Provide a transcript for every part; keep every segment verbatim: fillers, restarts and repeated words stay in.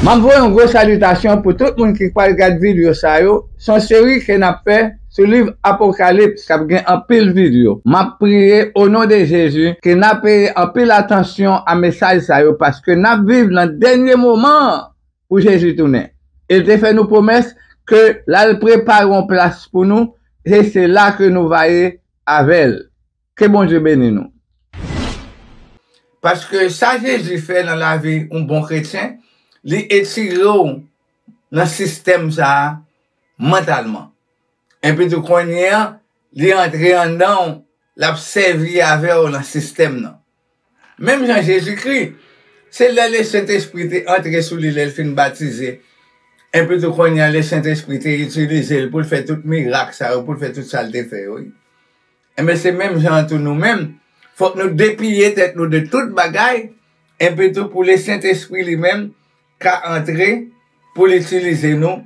M ap voye yon gwo salitasyon pou tout moun ki pral gad videyo sa yo. Se yon seri ke n ap fè sou liv Apokalips k ap gen anpil videyo. M ap priye o non de Jezi ke n ap peye anpil atansyon a mesaj sa yo, paske n ap viv nan dènye moman an pou Jezi tounen. E l te fè nou pwomès ke l al prepare yon plas pou nou, e se la ke nou va ye avè l. Ke Bondye beni nou. Paske sa Jezi fè nan lavi yon bon kretyen, li etire w nan sistèm sa a mantalman. Epi tou kounye a, li antre anndan w, l ap sèvi avè w nan sistèm nan. Menm jan Jezikri, se lè Lesentespri te antre sou li lè l fin batize. Epi tou kounye a, Lesentespri te itilize l pou l fè tout mirak sa yo, pou l fè tout sa l te fè yo, wi. Enben, se menm jan an tou nou menm, fòk nou depiye tèt nou de tout bagay, epi tou pou Lesentespri li menm ka antre pou l itilize nou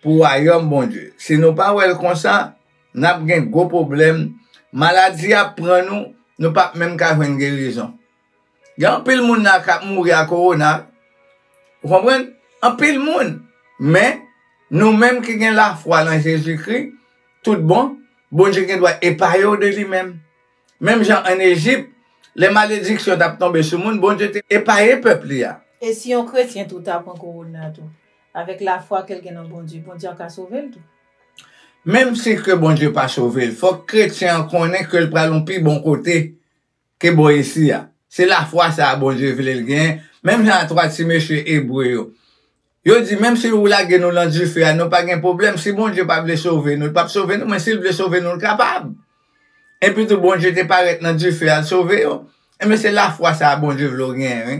pou wayòm Bondye. Si nou pa wè l konsa, n ap gen gwo pwoblèm. Maladi ap pran nou, nou p ap menm ka jwenn gerizon. Gen anpil moun la k ap mouri a kowona. Ou konprann? Anpil moun. Men, nou menm ki gen lafwa nan Jezikri, tout bon, Bondye gen dwa epaye w de li menm. Menm jan ann Ejip, lè malediksyon t ap tonbe sou moun, Bondye te epaye pèp li a. E si yon kretyen tou ta pran kowona tou, avèk lafwa ke l gen nan Bondye, Bondye an ka sove l tou? Menm si ke Bondye pa sove l, fòk kretyen an konnen ke l pral yon pi bon kote ke bò isi a. Se lafwa sa a Bondye vle l genyen, menm jan a twa ti mesye Ebre yo. Yo di, menm si ou lage nou nan dife a, nou pa gen pwoblèm. Si Bondye pa vle sove nou, l p ap sove nou, men si l vle sove nou, l kapab. Epi tou, Bondye te parèt nan dife a, l sove yo. Enben, se lafwa sa a Bondye vle w genyen, wi.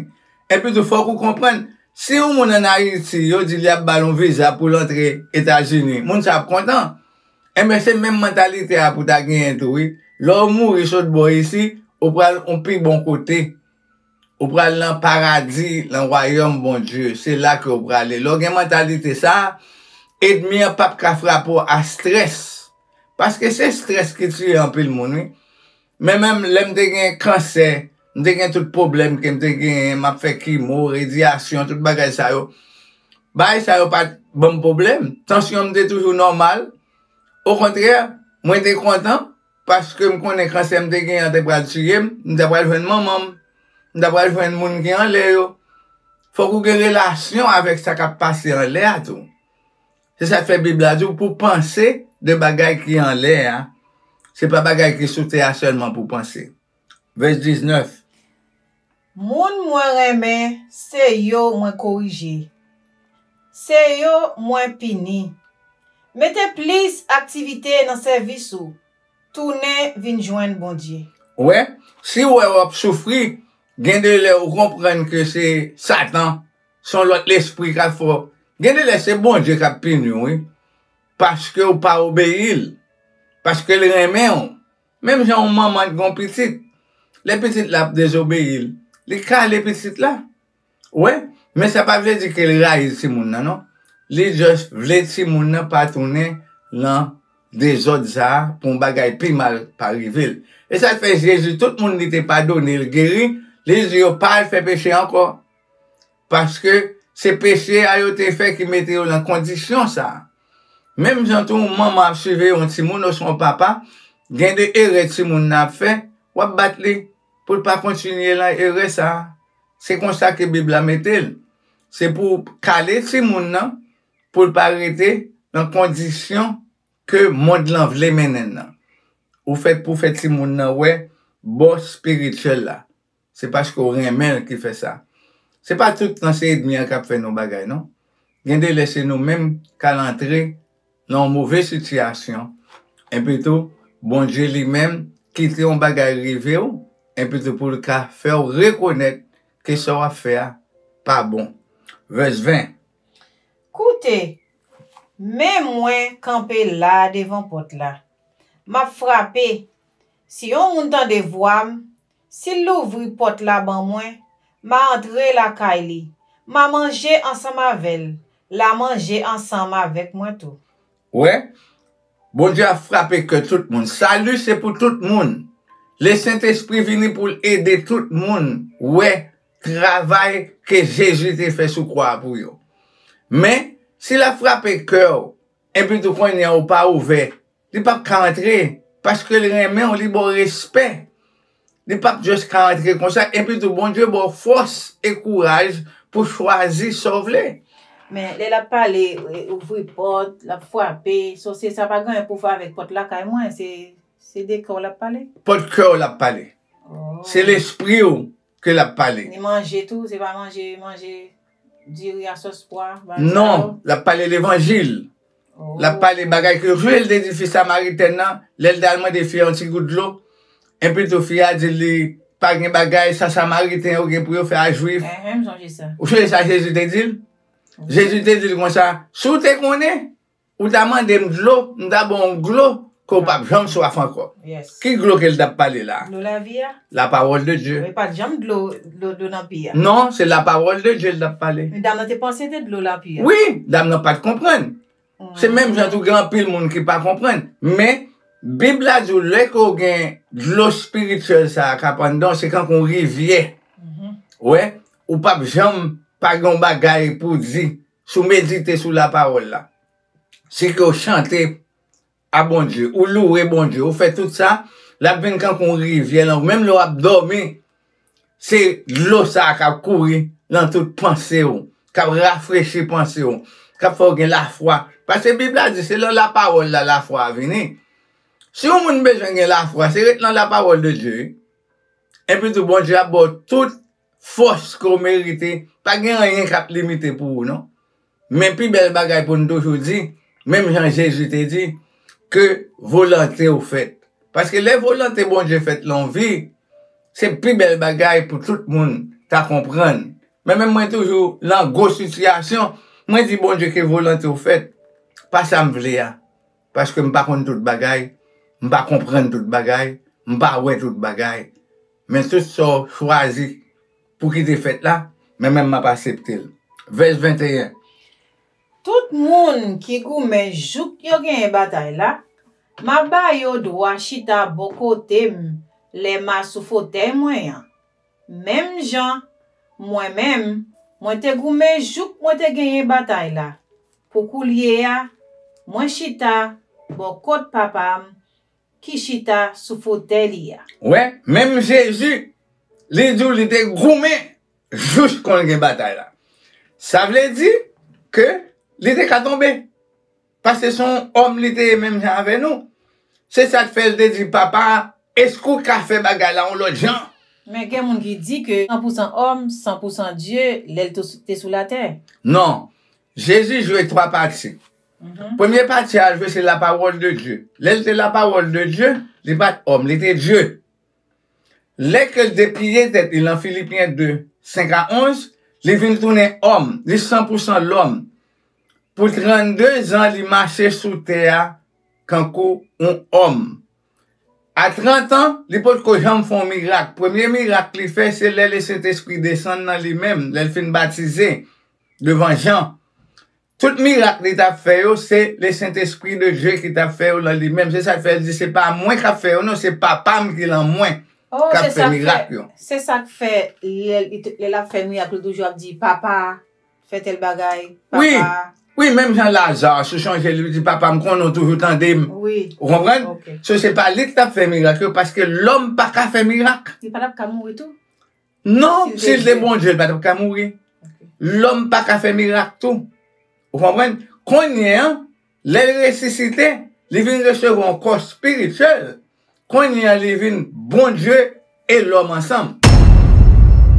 Epi tou, fòk ou konprann, si yon moun ann Ayiti, yo di li ap ba l yon viza pou l antre Etazini, moun sa ap kontan. Enben, se menm mantalite a pou w ta genyen tou, wi. Lè w mouri sot bò isi, ou pral yon pi bon kote. Ou pral nan paradi, nan wayòm Bondye. Se la ke w prale. Lè w gen mantalite sa a, ènmi an p ap ka frape w a strès. Paske se strès ki tiye anpil moun, wi. Men menm lè m te gen kansè, m te gen tout pwoblèm ke m te genyen, m ap fè kimo, rediyasyon, tout bagay sa yo. Bagay sa yo pa t ban m pwoblèm. Tansyon m te toujou nòmal. Okontrè, mwen te kontan, paske m konnen kansè m te genyen an te pral tiye m, m ta pral jwenn manman m, m ta pral jwenn moun ki anlè yo. Fòk ou gen relasyon avèk sa k ap pase anlè a tou. Se sa k fè Bib la di w pou w panse de bagay ki anlè a. Se pa bagay ki sou tè a sèlman pou w panse. Vès diznèf. Moun mwen renmen, se yo mwen korije. Se yo mwen pini. Mete plis aktivite nan sèvis ou. Tounen vin jwenn Bondye. Ou wè, si w wè w ap soufri, gen de lè ou konprann ke se Satan, se yon lòt lespri k ap fè w. Gen de lè se Bondye k ap pini w, wi. Paske w pa obeyi l. Paske l renmen w. Menm jan yon manman ki gen yon pitit, lè pitit la ap dezobeyi l, li kale pitit la. Ou wè, men sa pa vle di ke l rayi timoun nan, non. Li just vle timoun nan pa tounen nan dezòd sa a pou yon bagay pi mal pa rive l. E sa k fè Jezi, tout moun li te padone, l geri, li di yo pa al fè peche ankò. Paske se peche a yo te fè ki mete yo nan kondisyon sa a. Menm jan tou, yon manman ap siveye yon timoun oswa yon papa, gen de erè timoun nan ap fè, w ap bat li pou l pa kontinye nan erè sa a. Se konsa ke Bib la mete l. Se pou w kale timoun nan, pou l pa rete nan kondisyon ke mond lan vle mennen l nan. Ou fèt pou fè timoun nan wè bò espirityèl la. Se paske w renmen l ki fè sa. Se pa tout tan se ènmi an k ap fè nou bagay, non. Gen de lè se nou menm k al antre nan yon move sitiyasyon. Epi tou, Bondye li menm kite yon bagay rive w, epi tou pou l ka fè w rekonèt ke sa w ap fè a pa bon. Vès ven. Koute, men mwen kanpe la devan pòt la. M ap frape. Si yon moun tande vwa m, si l louvri pòt la ban mwen, m a antre lakay li. M a manje ansanm avè l, l a manje ansanm avèk mwen tou. Wè, Bondye ap frape kè tout moun. Sali se pou tout moun. Lesentespri vini pou l ede tout moun wè travay ke Jezi te fè sou kwa a pou yo. Men, si l ap frape kè w, epi tou kounye a ou pa ouvè, li p ap ka antre, paske li renmen w, li ba w respè. Li p ap just ka antre konsa, epi tou Bondye ba w fòs e kouraj pou chwazi sa w vle. Men lè l ap pale, ouvri pòt, l ap frape, sòsye sa pa gen anyen pou fè avèk pòt lakay mwen, se se de kè w l ap pale? Pòt kè w l ap pale. Se lespri w ke l ap pale. Ni manje tou, se pa manje, manje diri a sòs pwa, bagay sa yo. Non, l ap pale levanjil. L ap pale bagay ke, jan l te di fi Samaritèn nan, lè l t al mande fi a yon ti gout dlo, epi tou fi a di li pa gen bagay, sa Samariten yo gen pou yo fè a Jwif. Enhen, m sonje sa. Ou sonje sa Jezi te di l? Jezi te di l konsa, si w te konnen, ou ta mande m dlo, m ta ba w yon dlo ke w p ap janm swaf ankò. Ki dlo ke l t ap pale la a? Dlo lavi a. La parole de Dieu. Wi, pa t janm dlo dlo dlo nan pi a. Non, se la parole de Dieu l t ap pale. Men dam nan te panse se dlo lapi a. Wi, dam nan pa t konprann. Se menm jan tou gen anpil moun ki pa konprann. Men, Bib la di w lè ke w gen dlo espirityèl sa a k ap anndan w, se kankou yon rivyè. Ou wè, ou p ap janm pa gen yon bagay pou w di si w medite sou lapawòl la. Si ke w chante a Bondye, ou louwe Bondye, ou fè tout sa, l ap vin kankou yon rivyè nan ou. Menm lè w ap dòmi, se dlo sa a k ap kouri nan tout panse w, k ap rafrechi panse w, k ap fè w gen lafwa. Paske Bib la di se nan lapawòl la lafwa a vini. Si yon moun bezwen gen lafwa, se ret nan lapawòl de Dye. Epi tou, Bondye ap ba w tout fòs ke w merite. Pa gen anyen k ap limite pou ou, non. Men pi bèl bagay pou n toujou di, menm jan Jezi te di, ke volonte w fèt. Paske lè volonte Bondye fèt lan yon vi, se pi bèl bagay pou tout moun ta konprann. Men menm mwen toujou lan gwo sitiyasyon, mwen di Bondye ke volonte w fèt, pa sa m vle a. Paske m pa konn tout bagay, m pa konprann tout bagay, m pa wè tout bagay. Men tout sa w chwazi pou kite fèt la, men menm m ap aksepte l. Vès venteyen. Tout moun ki goumen jouk yo genyen batay la, m ap ba yo dwa chita bò kote m lè m asou fotèy mwen an. Menm jan mwen menm, mwen te goumen jouk mwen te genyen batay la. Pou koulye a, mwen chita bò kot Papa m ki chita sou fotèy li a. Wè, menm Jezi, li di w li te goumen jous konn gen batay la. Sa vle di ke li te ka tonbe. Paske se yon òm li te ye menm jan avè nou. Se sa k fè l te di Papa a, èske w ka fè bagay la yon lòt jan? Men gen moun ki di ke san pou san òm, san pou san Dye lè l te sou latè. Non. Jezi jwe twa pati. Premye pati a l jwe se la parole de Dieu. Lè l te la parole de Dieu, li pa t òm, li te Dye. Lè ke l depiye tèt li lan Filipyen de, senk a onz, li vin tounen òm, li san pou san lòm. Pou trannde zan li mache sou tè a kankou yon òm. A trant an, li potko janm fè yon mirak. Premye mirak li fè, se lè Lesentespri desann nan li menm, lè l fin batize devan Jan. Tout mirak li t ap fè yo, se Lesentespri de Dye ki t ap fè yo lan li menm. Se sa k fè l di, se pa mwen k ap fè yo non, se Papa m ki lan mwen k ap fè mirak yo. Se sa k fè lè l ap fè mirak, li toujou ap di, Papa, fè tèl bagay, Papa. Wi, menm jan Laza, si w sonje, li di, Papa, m konnen w toujou tande m. Ou konprann? So, se pa li ki t ap fè mirak yo, paske lòm pa ka fè mirak. Li pa t ap ka mouri tou? Non, si l te Bondye, l pa t ap ka mouri. Lòm pa ka fè mirak tou. Ou konprann? Kounye a, lè l resisite, li vin resevwa yon kò espirityèl. Kounye a, li vin Bondye e lòm ansanm.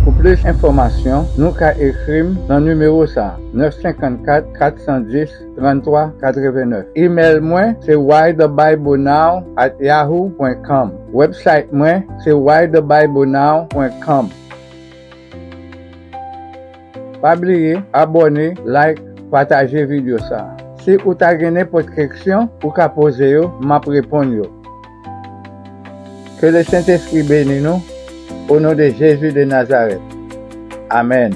Pou plis enfòmasyon, nou ka ekri m nan nimewo sa a, nèf senkannkat, kat san dis, tranntwa katrevenèf. Imèl mwen se why the bible now at yahoo point com. Website mwen se why the bible now point com. Pa bliye abòne, like, pataje videyo sa a. Si ou ta gen nenpòt keksyon, ou ka poze yo, m ap reponn yo. Ke Lesentespri beni nou, o non de Jezi de Nazarèt. Amèn.